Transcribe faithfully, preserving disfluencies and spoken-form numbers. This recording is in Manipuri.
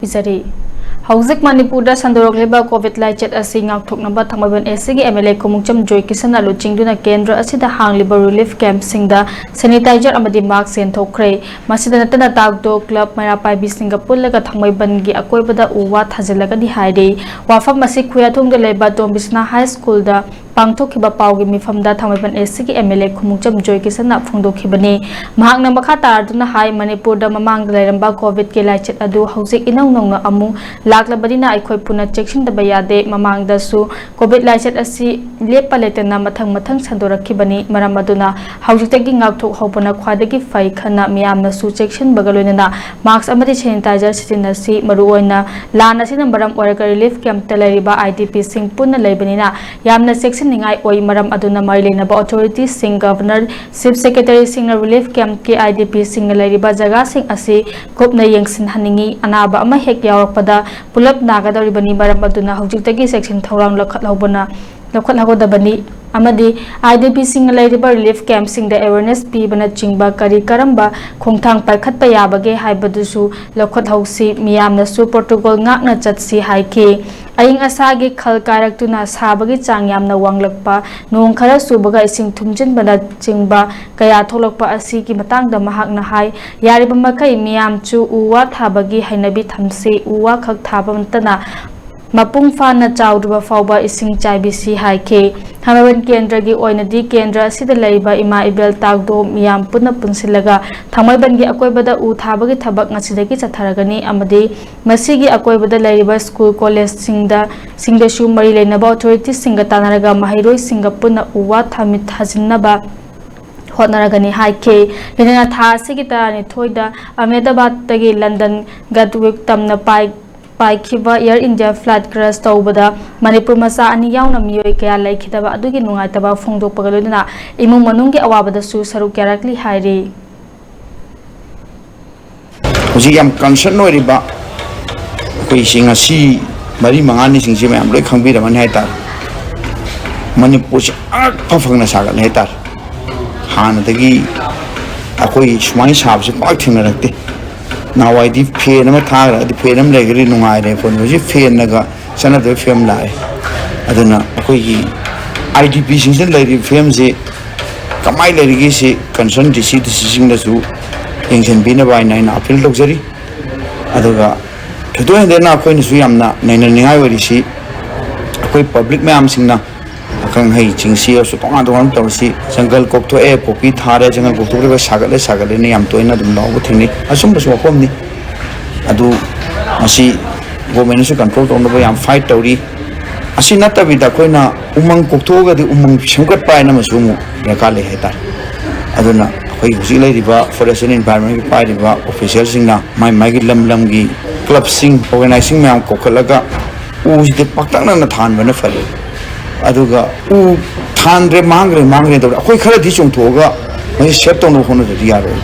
ꯄꯤꯖꯔꯤ꯫ ꯍꯧꯖꯤꯛ ꯃꯅꯤꯄꯨꯔꯗ ꯁꯟꯗꯣꯔꯛꯂꯤꯕ ꯀꯣꯚꯤꯗ ꯂꯥꯏꯆꯠ ꯑꯁꯤ ꯉꯥꯛꯊꯣꯛꯅꯕ ꯊꯥꯡꯃꯩꯕꯟ ꯑꯦꯁ ꯁꯤꯒꯤ ꯑꯦꯝ ꯑꯦꯜ ꯑꯦ ꯈꯣꯡꯎꯞꯆꯝ ꯖꯣꯏ ꯀꯤꯁꯟꯅ ꯂꯨꯆꯤꯡꯗꯨꯅ ꯀꯦꯟꯗ꯭ꯔ ꯑꯁꯤꯗ ꯍꯥꯡꯂꯤꯕ ꯔꯤꯂꯤꯐ ꯀꯦꯝꯞꯁꯤꯡꯗ ꯁꯦꯅꯤꯇꯥꯏꯖꯔ ꯑꯃꯗꯤ ꯃꯥꯁꯛ ꯌꯦꯟꯊꯣꯛꯈ꯭ꯔꯦ꯫ ꯃꯁꯤꯗ ꯅꯠꯇꯅ ꯇꯥꯛꯗꯣ ꯀ꯭ꯂꯕ ꯃꯩꯔꯥ ꯄꯥꯏꯕꯤꯁꯤꯡꯒ ꯄꯨꯜꯂꯒ ꯊꯥꯡꯃꯩꯕꯟꯒꯤ ꯑꯀꯣꯏꯕꯗ ꯎ ꯋꯥ ꯊꯥꯖꯤꯜꯂꯒꯅꯤ ꯍꯥꯏꯔꯤ꯫ ꯋꯥꯐꯝ ꯑꯁꯤ ꯈꯨꯌꯥꯊꯣꯡꯗ ꯂꯩꯕ ꯇꯣꯝꯕꯤꯁꯅꯥ ꯍꯥꯏ ꯁ꯭ꯀꯨꯜꯗ ꯄꯥꯡꯊꯣꯛꯈꯤꯕ ꯄꯥꯎꯒꯤ ꯃꯤꯐꯝꯗ ꯊꯥꯡꯃꯩꯕꯟ ꯑꯦꯁ ꯁꯤꯒꯤ ꯑꯦꯝ ꯑꯦꯜ ꯑꯦ ꯈꯣꯡꯎꯞꯆꯝ ꯖꯣꯏ ꯀꯤꯁꯟꯅ ꯐꯣꯡꯗꯣꯛꯈꯤꯕꯅꯤ꯫ ꯃꯍꯥꯛꯅ ꯃꯈꯥ ꯇꯥꯔꯗꯨꯅ ꯍꯥꯏ, ꯃꯅꯤꯄꯨꯔꯗ ꯃꯃꯥꯡꯗ ꯂꯩꯔꯝꯕ ꯀꯣꯚꯤꯗꯀꯤ ꯂꯥꯏꯆꯠ ꯑꯗꯨ ꯍꯧꯖꯤꯛ ꯏꯅꯧ ꯅꯧꯅ ꯑꯃꯨꯛ ꯂꯥꯛꯂꯕꯅꯤꯅ ꯑꯩꯈꯣꯏ ꯄꯨꯟꯅ ꯆꯦꯛꯁꯤꯟꯗꯕ ꯌꯥꯗꯦ꯫ ꯃꯃꯥꯡꯗꯁꯨ ꯀꯣꯚꯤꯗ ꯂꯥꯏꯆꯠ ꯑꯁꯤ ꯂꯦꯞꯄ ꯂꯩꯇꯅ ꯃꯊꯪ ꯃꯊꯪ ꯁꯟꯗꯣꯔꯛꯈꯤꯕꯅꯤ꯫ ꯃꯔꯝ ꯑꯗꯨꯅ ꯍꯧꯖꯤꯛꯇꯒꯤ ꯉꯥꯛꯊꯣꯛꯍꯧꯕꯅ ꯈ꯭ꯋꯥꯏꯗꯒꯤ ꯐꯩ ꯈꯟꯅ ꯃꯤꯌꯥꯝꯅꯁꯨ ꯆꯦꯛꯁꯤꯟꯕꯒ ꯂꯣꯏꯅꯅ ꯃꯥꯁꯛ ꯑꯃꯗꯤ ꯁꯦꯅꯤꯇꯥꯏꯖꯔ ꯁꯤꯖꯤꯟꯅꯁꯤ꯫ ꯃꯔꯨꯑꯣꯏꯅ ꯂꯥꯟ ꯑꯁꯤꯅ ꯃꯔꯝ ꯑꯣꯏꯔꯒ ꯔꯤꯂꯤꯐ ꯀꯦꯝꯞꯇ ꯂꯩꯔꯤꯕ ꯑꯥꯏ ꯗꯤ ꯄꯤꯁꯤꯡ ꯄꯨꯟꯅ ꯂꯩꯕꯅꯤꯅ ꯌꯥꯝꯅ ꯆꯦꯛꯁꯤꯟꯅꯤꯡꯉꯥꯏ ꯑꯣꯏ꯫ ꯃꯔꯝ ꯑꯗꯨꯅ ꯃꯔꯤ ꯂꯩꯅꯕ ꯑꯣꯊꯣꯔꯤꯇꯤꯁꯤꯡ, ꯒꯚꯔꯅꯔ, ꯆꯤꯐ ꯁꯦꯀ꯭ꯔꯦꯇꯔꯤꯁꯤꯡꯅ ꯔꯤꯂꯤꯐ ꯀꯦꯝꯞꯀꯤ ꯑꯥꯏ ꯗꯤ ꯄꯤꯁꯤꯡꯅ ꯂꯩꯔꯤꯕ ꯖꯒꯥꯁꯤꯡ ꯑꯁꯤ ꯀꯨꯞꯅ ꯌꯦꯡꯁꯤꯟꯍꯟꯅꯤꯡꯏ꯫ ꯑꯅꯥꯕ ꯑꯃ ꯍꯦꯛ ꯌꯥꯎꯔꯛꯄꯗ ꯄꯨꯂꯞ ꯅꯥꯒꯗꯧꯔꯤꯕꯅꯤ꯫ ꯃꯔꯝ ꯑꯗꯨꯅ ꯍꯧꯖꯤꯛꯇꯒꯤ ꯆꯦꯛꯁꯤꯟ ꯊꯧꯔꯥꯡ ꯂꯧꯈꯠꯍꯧꯕꯅ ꯂꯧꯈꯠꯍꯧꯒꯗꯕꯅꯤ ꯑꯃꯗꯤ ꯑꯥꯏ ꯗꯤ ꯄꯤꯁꯤꯡꯅ ꯂꯩꯔꯤꯕ ꯔꯤꯂꯤꯐ ꯀꯦꯝꯞꯁꯤꯡꯗ ꯑꯦꯋꯦꯔꯅꯦꯁ ꯄꯤꯕꯅꯆꯤꯡꯕ ꯀꯔꯤ ꯀꯔꯝꯕ ꯈꯣꯡꯊꯥꯡ ꯄꯥꯏꯈꯠꯄ ꯌꯥꯕꯒꯦ ꯍꯥꯏꯕꯗꯨꯁꯨ ꯂꯧꯈꯠꯍꯧꯁꯤ꯫ ꯃꯤꯌꯥꯝꯅꯁꯨ ꯄ꯭ꯔꯣꯇꯣꯀꯣꯜ ꯉꯥꯛꯅ ꯆꯠꯁꯤ ꯍꯥꯏꯈꯤ꯫ ꯑꯏꯪ ꯑꯁꯥꯒꯤ ꯈꯜ ꯀꯥꯏꯔꯛꯇꯨꯅ ꯁꯥꯕꯒꯤ ꯆꯥꯡ ꯌꯥꯝꯅ ꯋꯥꯡꯂꯛꯄ, ꯅꯣꯡ ꯈꯔ ꯆꯨꯕꯒ ꯏꯁꯤꯡ ꯊꯨꯝꯖꯤꯟꯕꯅꯆꯤꯡꯕ ꯀꯌꯥ ꯊꯣꯛꯂꯛꯄ ꯑꯁꯤꯒꯤ ꯃꯇꯥꯡꯗ ꯃꯍꯥꯛꯅ ꯍꯥꯏ, ꯌꯥꯔꯤꯕ ꯃꯈꯩ ꯃꯤꯌꯥꯝꯁꯨ ꯎ ꯋꯥ ꯊꯥꯕꯒꯤ ꯍꯩꯅꯕꯤ ꯊꯝꯁꯤ꯫ ꯎ ꯋꯥ ꯈꯛ ꯊꯥꯕ ꯅꯠꯇꯅ ꯃꯄꯨꯡ ꯐꯥꯅ ꯆꯥꯎꯗ꯭ꯔꯤꯕ ꯐꯥꯎꯕ ꯏꯁꯤꯡ ꯆꯥꯏꯕꯤꯁꯤ ꯍꯥꯏꯈꯤ꯫ ꯊꯥꯡꯃꯩꯕꯟ ꯀꯦꯟꯗ꯭ꯔꯒꯤ ꯑꯣꯏꯅꯗꯤ ꯀꯦꯟꯗ꯭ꯔ ꯑꯁꯤꯗ ꯂꯩꯔꯤꯕ ꯏꯃꯥ ꯏꯕꯦꯜ ꯇꯥꯛꯗꯣ ꯃꯤꯌꯥꯝ ꯄꯨꯟꯅ ꯄꯨꯟꯁꯤꯜꯂꯒ ꯊꯥꯡꯃꯩꯕꯟꯒꯤ ꯑꯀꯣꯏꯕꯗ ꯎ ꯊꯥꯕꯒꯤ ꯊꯕꯛ ꯉꯁꯤꯗꯒꯤ ꯆꯠꯊꯔꯒꯅꯤ ꯑꯃꯗꯤ ꯃꯁꯤꯒꯤ ꯑꯀꯣꯏꯕꯗ ꯂꯩꯔꯤꯕ ꯁ꯭ꯀꯨꯜ ꯀꯣꯂꯦꯖꯁꯤꯡꯗ, ꯁꯤꯡꯗꯁꯨ ꯃꯔꯤ ꯂꯩꯅꯕ ꯑꯣꯊꯣꯔꯤꯇꯤꯁꯤꯡꯒ ꯇꯥꯟꯅꯔꯒ ꯃꯍꯩꯔꯣꯏꯁꯤꯡꯒ ꯄꯨꯟꯅ ꯎ ꯋꯥ ꯊꯥꯃꯤ-, ꯊꯥꯖꯤꯟꯅꯕ ꯍꯣꯠꯅꯔꯒꯅꯤ ꯍꯥꯏꯈꯤ꯫ ꯂꯣꯏꯅꯅ ꯊꯥ ꯑꯁꯤꯒꯤ ꯇꯔꯥꯅꯤꯊꯣꯏꯗ ꯑꯍꯃꯦꯗꯕꯥꯗꯇꯒꯤ ꯂꯟꯗꯟ ꯒꯠꯋꯤꯛ ꯇꯝꯅ ꯄꯥꯏ-, ꯄꯥꯏꯈꯤꯕ ꯑꯦꯌꯔ ꯏꯟꯗꯤꯌꯥ ꯐ꯭ꯂꯥꯏꯠ ꯀ꯭ꯔꯦꯁ ꯇꯧꯕꯗ ꯃꯅꯤꯄꯨꯔ ꯃꯆꯥ ꯑꯅꯤ ꯌꯥꯎꯅ ꯃꯤꯑꯣꯏ ꯀꯌꯥ ꯂꯩꯈꯤꯗꯕ ꯑꯗꯨꯒꯤ ꯅꯨꯡꯉꯥꯏꯇꯕ ꯐꯣꯡꯗꯣꯛꯄꯒ ꯂꯣꯏꯅꯅ ꯏꯃꯨꯡ ꯃꯅꯨꯡꯒꯤ ꯑꯋꯥꯕꯗꯁꯨ ꯁꯔꯨꯛ ꯌꯥꯔꯛꯂꯤ ꯍꯥꯏꯔꯤ꯫ ꯍꯧꯖꯤꯛ ꯌꯥꯝ ꯀꯟꯁꯔꯟ ꯑꯣꯏꯔꯤꯕ ꯑꯩꯈꯣꯏꯁꯤ ꯉꯁꯤ ꯃꯔꯤ ꯃꯉꯥꯅꯤꯁꯤꯡꯁꯤ ꯃꯌꯥꯝ ꯂꯣꯏ ꯈꯪꯕꯤꯔꯝꯃꯅꯤ ꯍꯥꯏꯇꯥꯔꯦ꯫ ꯃꯅꯤꯄꯨꯔꯁꯤ ꯑꯉꯛꯄ ꯐꯪꯅ ꯁꯥꯒꯠꯂꯦ ꯍꯥꯏꯇꯥꯔꯦ꯫ ꯍꯥꯟꯅꯗꯒꯤ ꯑꯩꯈꯣꯏ ꯁꯨꯃꯥꯏꯅ ꯁꯥꯕꯁꯤ ꯄꯥꯛ ꯊꯦꯡꯅꯔꯛꯇꯦ꯫ ꯅꯍꯥꯟꯋꯥꯏꯗꯤ ꯐꯦꯟ ꯑꯃ ꯊꯥꯈ꯭ꯔꯒꯗꯤ ꯐꯦꯟ ꯑꯃ ꯂꯩꯈ꯭ꯔꯗꯤ ꯅꯨꯡꯉꯥꯏꯔꯦ ꯐꯣꯟ, ꯍꯧꯖꯤꯛ ꯐꯦꯟꯅꯒ ꯆꯠꯅꯗꯕ ꯐꯤꯕꯝ ꯂꯥꯛꯑꯦ꯫ ꯑꯗꯨꯅ ꯑꯩꯈꯣꯏꯒꯤ ꯑꯥꯏ ꯗꯤ ꯄꯤꯁꯤꯡꯁꯤꯗ ꯂꯩꯔꯤꯕ ꯐꯤꯕꯝꯁꯤ ꯀꯃꯥꯏꯅ ꯂꯩꯔꯤꯒꯦ ꯁꯤ ꯀꯟꯁꯔꯟ ꯗꯤ ꯁꯤ ꯗꯤ ꯁꯤꯁꯤꯡꯗꯁꯨ ꯌꯦꯡꯁꯤꯟꯕꯤꯅꯕ ꯍꯥꯏꯅ ꯑꯩꯅ ꯑꯄꯤꯜ ꯇꯧꯖꯔꯤ꯫ ꯑꯗꯨꯒ ꯊꯣꯏꯗꯣꯛ ꯍꯦꯟꯗꯣꯛꯅ ꯑꯩꯈꯣꯏꯅꯁꯨ ꯌꯥꯝꯅ ꯅꯩꯅꯅꯤꯡꯉꯥꯏ ꯑꯣꯏꯔꯤꯁꯤ, ꯑꯩꯈꯣꯏ ꯄꯕ꯭ꯂꯤꯛ ꯃꯌꯥꯝꯁꯤꯡꯅ ꯑꯈꯪ ꯑꯍꯩꯁꯤꯡꯁꯤ ꯑꯁꯨ ꯇꯣꯉꯥꯟ ꯇꯣꯉꯥꯟꯕ ꯇꯧꯔꯤꯁꯤ, ꯖꯪꯒꯜ ꯀꯣꯛꯊꯣꯛꯑꯦ, ꯄꯣꯄꯤ ꯊꯥꯔꯦ, ꯖꯪꯒꯜ ꯀꯣꯛꯊꯣꯛꯂꯒ ꯁꯥꯒꯠꯂꯦ ꯁꯥꯒꯠꯂꯦꯅ ꯌꯥꯝ ꯇꯣꯏꯅ ꯑꯗꯨꯝ ꯂꯥꯎꯕ ꯊꯦꯡꯅꯩ꯫ ꯑꯆꯨꯝꯕꯁꯨ ꯋꯥꯐꯝꯅꯤ꯫ ꯑꯗꯨ ꯃꯁꯤ ꯒꯣꯔꯃꯦꯟꯅꯁꯨ ꯀꯟꯇ꯭ꯔꯣꯜ ꯇꯧꯅꯕ ꯌꯥꯝ ꯐꯥꯏꯠ ꯇꯧꯔꯤ꯫ ꯑꯁꯤ ꯅꯠꯇꯕꯤꯗ ꯑꯩꯈꯣꯏꯅ ꯎꯃꯪ ꯀꯣꯛꯊꯣꯛꯑꯒꯗꯤ ꯎꯃꯪ ꯁꯦꯝꯒꯠꯄ ꯍꯥꯏꯅ ꯑꯃꯁꯨ ꯑꯃꯨꯛ ꯗꯔꯀꯥꯔ ꯂꯩ ꯍꯥꯏꯇꯥꯔꯦ꯫ ꯑꯗꯨꯅ ꯑꯩꯈꯣꯏ ꯍꯧꯖꯤꯛ ꯂꯩꯔꯤꯕ ꯐꯣꯔꯦꯁ ꯑꯦꯟ ꯏꯟꯚꯥꯏꯔꯣꯟꯃꯦꯟꯒꯤ ꯄꯥꯏꯔꯤꯕ ꯑꯣꯐꯤꯁꯤꯌꯦꯜꯁꯤꯡꯅ ꯃꯥꯏ ꯃꯥꯏꯒꯤ ꯂꯝ ꯂꯝꯒꯤ ꯀ꯭ꯂꯕꯁꯤꯡ, ꯑꯣꯔꯒꯅꯥꯏꯖꯁꯤꯡ ꯃꯌꯥꯝ ꯀꯧꯈꯠꯂꯒ ꯎꯁꯤꯗꯤ ꯄꯥꯛꯇꯛꯅꯅ ꯊꯥꯍꯟꯕꯅ ꯐꯔꯦ꯫ ꯑꯗꯨꯒ ꯎ ꯊꯥꯟꯗ꯭ꯔꯦ, ꯃꯥꯡꯈ꯭ꯔꯦ, ꯃꯥꯡꯈ꯭ꯔꯦ ꯇꯧꯔꯦ꯫ ꯑꯩꯈꯣꯏ ꯈꯔꯗꯤ ꯆꯣꯡꯊꯣꯛꯑꯒ ꯃꯁꯤ ꯁꯦꯞ ꯇꯧꯅꯕ ꯍꯣꯠꯅꯗ꯭ꯔꯗꯤ ꯌꯥꯔꯣꯏ꯫